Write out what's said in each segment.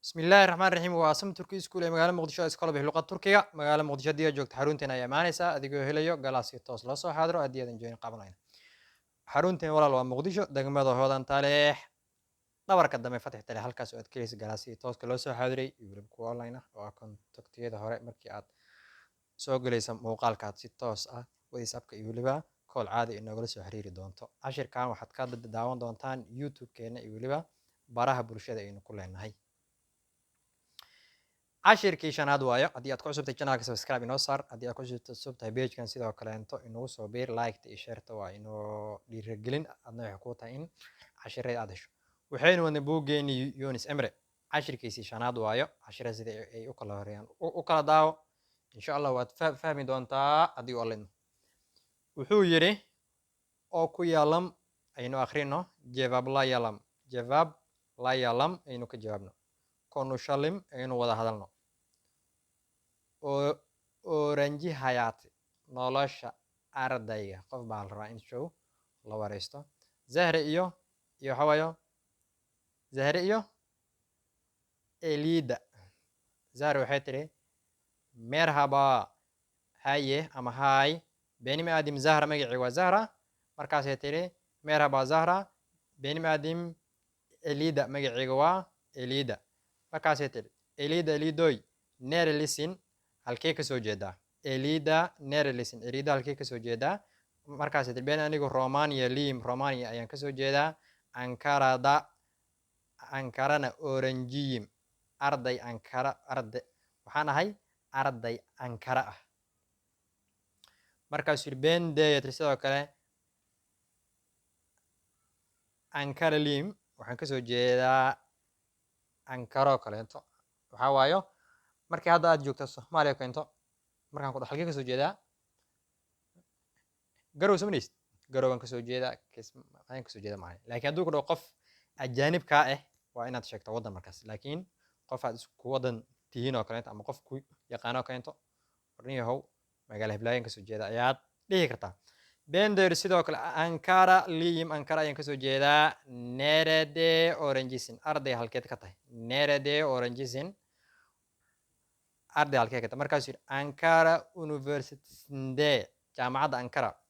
Bismillaahi Raxmaani Raxiim. Waa Asam Turki School ee magaalada Muqdisho, iskool bix luqad Turkiga. Magaalada Muqdisho haddii aad joogto, xarunteena ayaa imaanaysaa adigoo helayo galaas si toos loo soo xaadiro haddii aadan joogin qabanayna. Xarunteen walaal waa Muqdisho, degmada Hodan Taleex, dhabarka dambe Fatix Taleex, halkaas oo aad ka helaysa galaas si tooska loo soo xaadiray iyo weliba kuwa online ah oo ah kontaktiyada hore. Markii aad soo gelaysa muuqaalka aad si toos ah WhatsApp-ka iyo weliba call caadi inoogala soo xiriiri doonto. Cashirkan waxaad ka daawan doontaan YouTube-keena iyo weliba baraha bulshada aynu ku leenahay. Cashirkii shanaad waayo. Haddii aad ku cusubtahay channelka, subscribe inoo saar. Haddii aad ku cusub tahay pagekan, sidoo kaleento inagu soo biir. Like iyo shareta waa inoo dhiirigelin, adna waxay kuu tahay in cashirada aad hesho. Waxaynu wadnay buuggeeni Yunus Emre, cashirkiisii shanaad waayo. Cashirada sida ay u kala horeeyaan u kala daawo, insha Allah waad fahmi doontaa haddii uu Alle idmo. Wuxuu yidhi okuyalım, aynu akhrino, cevaplayalım, cevaplayalım, aynu ka jawaabno, konuşalım, aynu wada hadalno. Öğrenci hayatı, nolosha ardayga. Qof baa la rabaa in show la wareysto. Zahre iyo waxaa waayo Zahre iyo Elida. Zahre waxay tiri merhaba, haye ama hi, benim adım Zahra, magacii waa Zahra. Markaasay tiri merhaba Zahra, benim adım Elida, magacayga waa Elida. Markaasay tiri Elida, Elidoy, nerelisin, halkee kasoo jeedaa? Elida nerelisin, Elida halkee kasoo jeedaa? Markaasay tiri ben anigu Romaniyalıyım, Romania ayaan kasoo jeedaa, Ankarada, Ankarana öğrenciyim, arday Ankara, arday waxaan ahay, arday Ankara ah. Markaasuu yidhi ben de tiri sidoo kale Ankaralıyım, waxaan kasoo jeedaa Ankara oo kaleeto. Waxaa waayo markii hadda aad joogto Soomaaliya keento, markaan ku dhaho halkee kasoo jeedaa, Garow samanaysid, Garow baan kasoo jeedaa, ayaan kasoo jeedaa macnaheed. Laakiin hadduu ku dhaho qof ajaanib kaa ah, waa inaad sheegto waddan markaas. Laakiin qof aad isku waddan tihiin oo kaleeto ama qof ku yaqaano oo kaleeto, warnin yahow, magaala hiblaayan kasoo jeeda ayaad dhihi kartaa. Ben de sidoo kale Ankaralıyım, Ankara ayaan kasoo jeedaa. Nerede öğrencisin, arday halkeed ka tahay? Nerede öğrencisin, arday halkee ka tahay? Markaasuu yidhi Ankara Üniversitesinde, jaamacadda Ankara,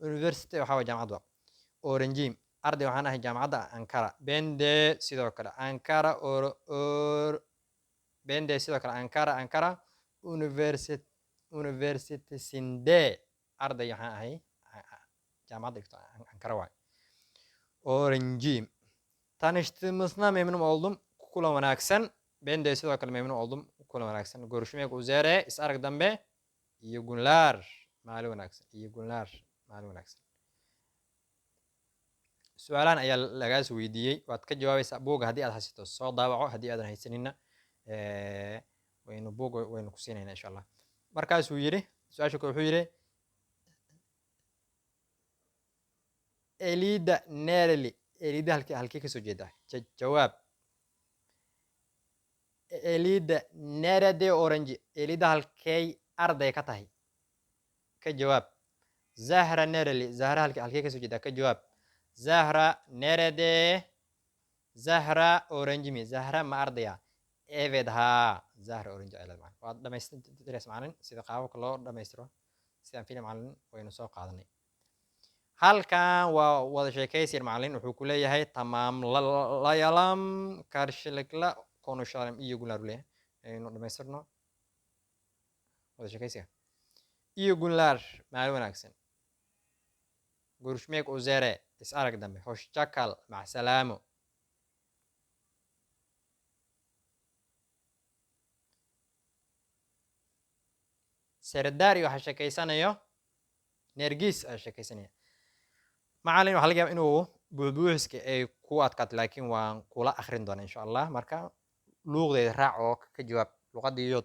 University waxaa waye jaamacad, waa öğrenciyim, arday waxaan ahay jaamacadda Ankara. Ben de sidoo kale Ankara or ben de sidoo kale Ankara Üniversitesinde, arday waxaan ahay jaamacadda dhigto Ankara waay, öğrenciyim. Tanıştığımızdan memnun oldum, kulan wanaagsan. Ben de sidoo kale memnun oldum, kulan wanaagsan. Görüşmek üzere, is arag dambe. İyi günler, maalin wanaagsan. İyi günler, maalin wanaagsan. Su-aalahan ayaa lagaas weydiiyey, waad ka jawaabaysaa. Buugga haddii aad haysato soo daawaco, haddii aadan haysaninna waynu buugga waynu ku siinaynaa insha Allah. Markaasuu yidhi su-aasha kale, wuxuu yidhi Elida nereli, Elida halkee kasoo jeedaa? Jawaab. Elida nerede öğrenci, Elida halkey arday ka tahay? Ka jawaab. Zahra nereli, Zahra halkee kasoo jeedaa? Ka jawaab. Zahra nerede, Zahra öğrenci mi, Zahra ma ardaya? Evet, haa, Zahra öğrenci ay leedahay macallin. Waad dhamaystiraysa macallin. Sida qaababka loo dhamaystiro sidaan filim macallin waynu soo qaadanay. Halkan waa wada sheekaysi macallin. Wuxuu ku leeyahay tamamlayalım, karşılıklı konuşalım, iyi günler u leeyahay. Aynu dhamaystirno wada sheekaysiga. İyi günler, maalin wanaagsan. Görüşmek üzere, is arag dambe. Hoşça kal, macsalaamo. Serdar waxaa sheekeysanayo Nergis ayaa sheekeysanaya. Macallin, waxaa laga yaabaa inuu buuxbuuxiska ay ku adkaato, laakiin waan kula akhrin doonaa insha Allah. Marka luuqdeeda raac oo ka jawaab luqadii iyo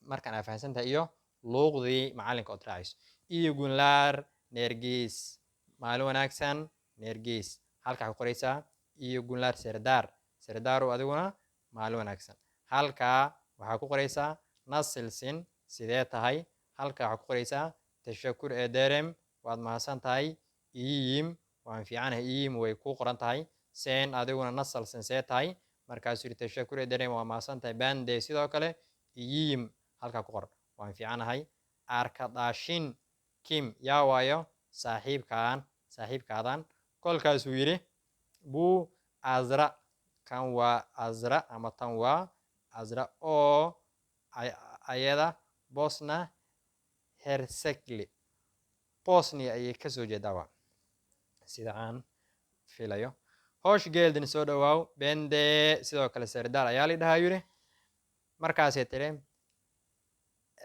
markaan aa fahansan tahay iyo luuqdii macalinka ood raacayso. İyi günler Nergis, maalin wanaagsan Nergis. Halkaa ku qoraysaa iyi günler Serdar, Serdarow adiguna maalin wanaagsan. Halkaa waxaa ku qoraysaa nasılsın, sidee tahay? Halkaa waxaa ku qoraysaa teşekkür ederim, waad mahadsan tahay. İyiyim, waan fiicanahay, iyim way ku qoran tahay. Sen, adiguna, nasılsın, see tahay? Markaasuu yidhi teşekkür ederim, waa mahadsan tahay. Ben de sidoo kale iyiyim, halkaa ku qor, waan fiicanahay. Arkadaşın kim, yaa waayo saaxiibkaan, saaxiibkaadan. Kolkaasuu yidhi bu Azra, kan waa Azra ama tan waa Azra oo ayada Bosna Hersekli, Bosnia ayay kasoo jeedaa waa sida aan filayo. Hoş geldin, soo dhawaaw. Ben de sidoo kale Serdar ayaa la dhahaa, yidhi. Markaasay tiri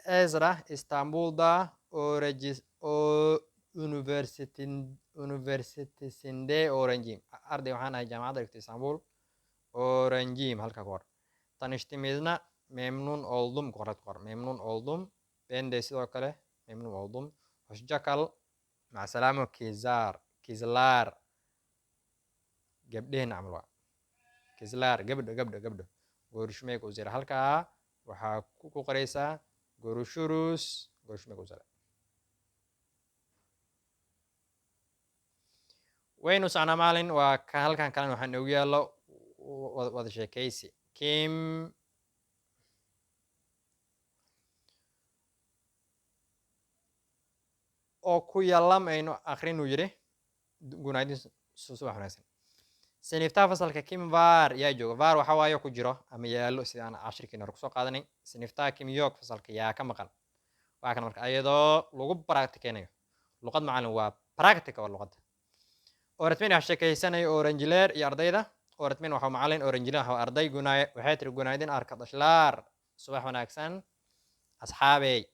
Ezra Istanbul'da üniversitesinde öğrenciyim. Arday waxaan ahay jaamacadda dhigta Istanbul. Öğrenciyim, halka ku qor. Tanıştığımızda memnun oldum, ku qor. Memnun oldum. Ben de sidoo kale memnun oldum. Hoşça kal. Macsalaamo. Kizar, kizlar, gabdhehena camal waa kizlar, gabdho, gabdho, gabdho. Görüşmek üzere, halkaa waxaa ku qoraysaa görüşürüz, görüşmek üzere. Waynu socnaa maalin waa ka halkan kalena waxaa noogu yaallo wada sheekaysi. Kim oo ku yalam aynu akrinuu yidhi gunaydin, subax wanaagsan. Sınıfta, fasalka, kim var, yaa jooga? Var waxa waaye ku jiro ama yaallo, sida aan cashirkiina hore kusoo qaadanay. Sınıfta kim yok, fasalka yaa ka maqan? Waa kan marka ayadoo lagu practiceynayo luqad. Macalin waa practica, waa luqadda. Öğretmen wax sheekaysanaya öğrenciler iyo ardayda. Öğretmen waxa macalin, öğrenciler waxa arday. Gunaay waxay tiri günaydın arkadaşlar, subax wanaagsan asxaabey.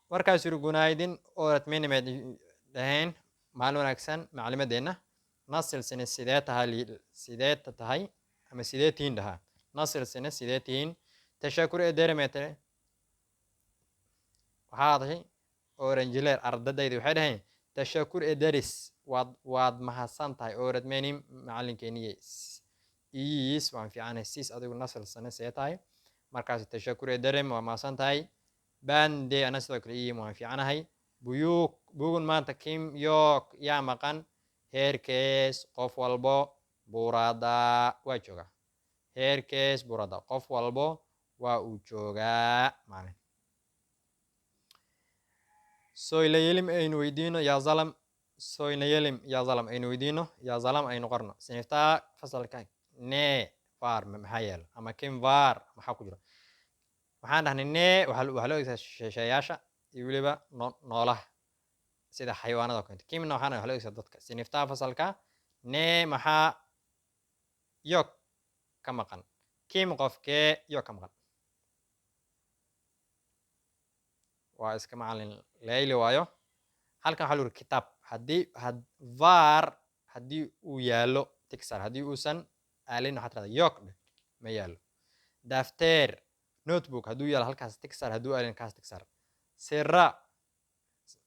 Markaasuu yiri günaydın öğretmenim, dhaheen maalin wanaagsan macalimadeenna. Nasılsınız, sidee tahay, sidee tahay ama sidee tihiin dhahaa. Nasılsınız, sidee tihiin? Teşekkür ederim ee tiri. Waxaa hadashay öğrenciler, ardadayda waxay dhaheen teşekkür ederiz, waad mahadsan tahay öğretmenim, macalinkeeniye. İyiyiz, waan fiicanahay. Siz, adigu, nasılsınız, see tahay? Markaas teşekkür ederim, waa mahadsan tahay. Ben de, ana sidoo kale, iyiyim, waan fiicanahay. Buyuk, bugün, maanta, kim yok, yaa maqan? Herkes, qof walbo, burada, waa joogaa. Herkes burada, qof walbo waa uu joogaa maalin. Söyleyelim, aynu weydiino. Yazalım, söyleyelim, yazalım, aynu weydiino. Yazalım, aynu qorno. Sınıfta, fasalka, ne var, maxaa yaalo, ama kim var, maxaa ku jiro? Waxaan dhahnay ne waxaa loo adeegsadaa sheeyaasha iyo weliba noolaha sida xayawaanada oo kaleeto. Kimna waxaan waxaa loo adeegsadaa dadka. Sınıfta, fasalka, ne, maxaa, yok, ka maqan? Kim, qofkee, yok, ka maqan? Waa iska macalin layli waayo. Halkan waxaa lagu yiri kitaab haddii had var, haddii uu yaallo tik saar, haddii uusan aalin waxaa tirahdaa yok dheh, ma yaallo. Defter, notebook, hadduu yaalo halkaas tik saar, hadduu aalin kaas tik saar. Sıra,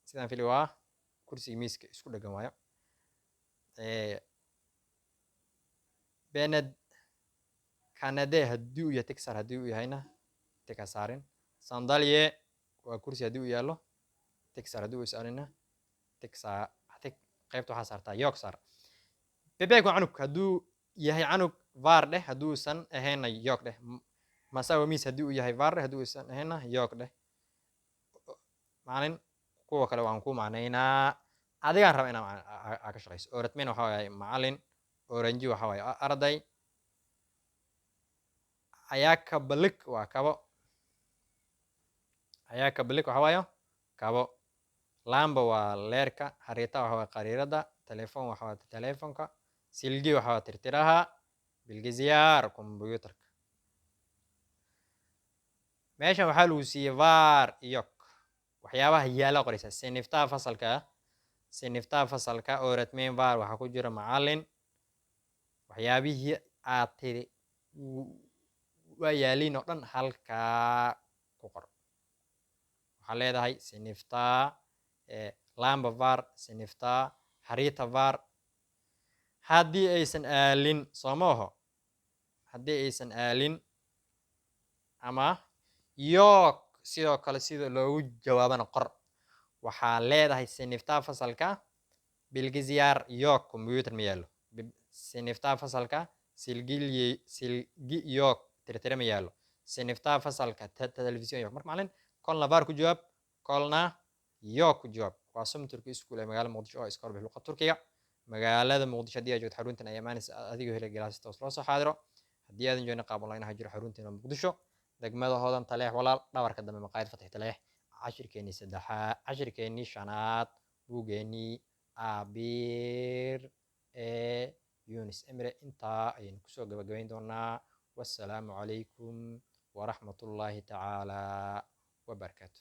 sidaan fili waa kursiga miiska isku dhegan waayo. Bened kanade haddii uu yahay tik saar, haddii uu yahayna tik ha saarin. Sandalye waa kursi, haddii uu yaallo tik saar, haddii uu is aalina tik saa tik qaybta waxaa saartaa yok saar. Bebek waa canug, hadduu yahay canug var dheh, hadduusan ahaynna yok dheh. Masa waa miis, haddii uu yahay var dheh, haddii uusan ahaynna yok dheh. Maalin kuwa kale waan ku macnaynaa, adigaan raba inaa ka shaqeyso. Öğretmen waxa waaye macalin, öğrenci waxa waaye arday. Ayakkabılık waa kabo, ayakkabılık waxa waayo kabo. Lamba waa leerka, harita waxa waaye qariirada, telefon waxa waaye telefonka, silgi waxa waa tirtiraha, bilgisayar computerka. Meeshan waxaa lagu siiyey var yok, waxyaabaha yaala qoraysa. Sınıfta, fasalka, sınıfta, fasalka, öğretmen var, waxaa ku jira macalin. Waxyaabihii aad tiri waa yaaliin oo dhan halkaa ku qor. Waxaa leedahay sınıfta lamba var, sınıfta harita var. Haddii aysan aalin soo ma aho, haddii aysan aalin ama yok sidoo kale sida loogu jawaabana qor. Waxaa leedahay sınıfta, fasalka, bilgisayar yok, computer ma yaalo. Sınıfta, fasalka, Silgi silgi yok, tirtire ma yaalo. Sınıfta, fasalka, televizyon yok. Marka macalin, kolna var ku jawaab, kolna yok ku jawaab. Waa Som Turki School ee magaalada Muqdisho oo iska warbixi luqad Turkiga. Magaalada Muqdisho haddii aad joogto, xaruntan ayaa imaanaysa adigoo heli galaas toos loo soo xaadiro. Haddii aadan joogin, qaab online ah jiro. Xarunteena Muqdisho, degmada Hodan, Taleex walaal, dhabarka dambe maqaayad Fatix Taleex. Cashirkeenii saddexaad, cashirkeenii shanaad, buugeenii A1 ee Yunus Emre intaa ayaynu kusoo gabagabayn doonaa. Wassalaamu calaykum waraxmatullaahi tacaala wabarakaatu.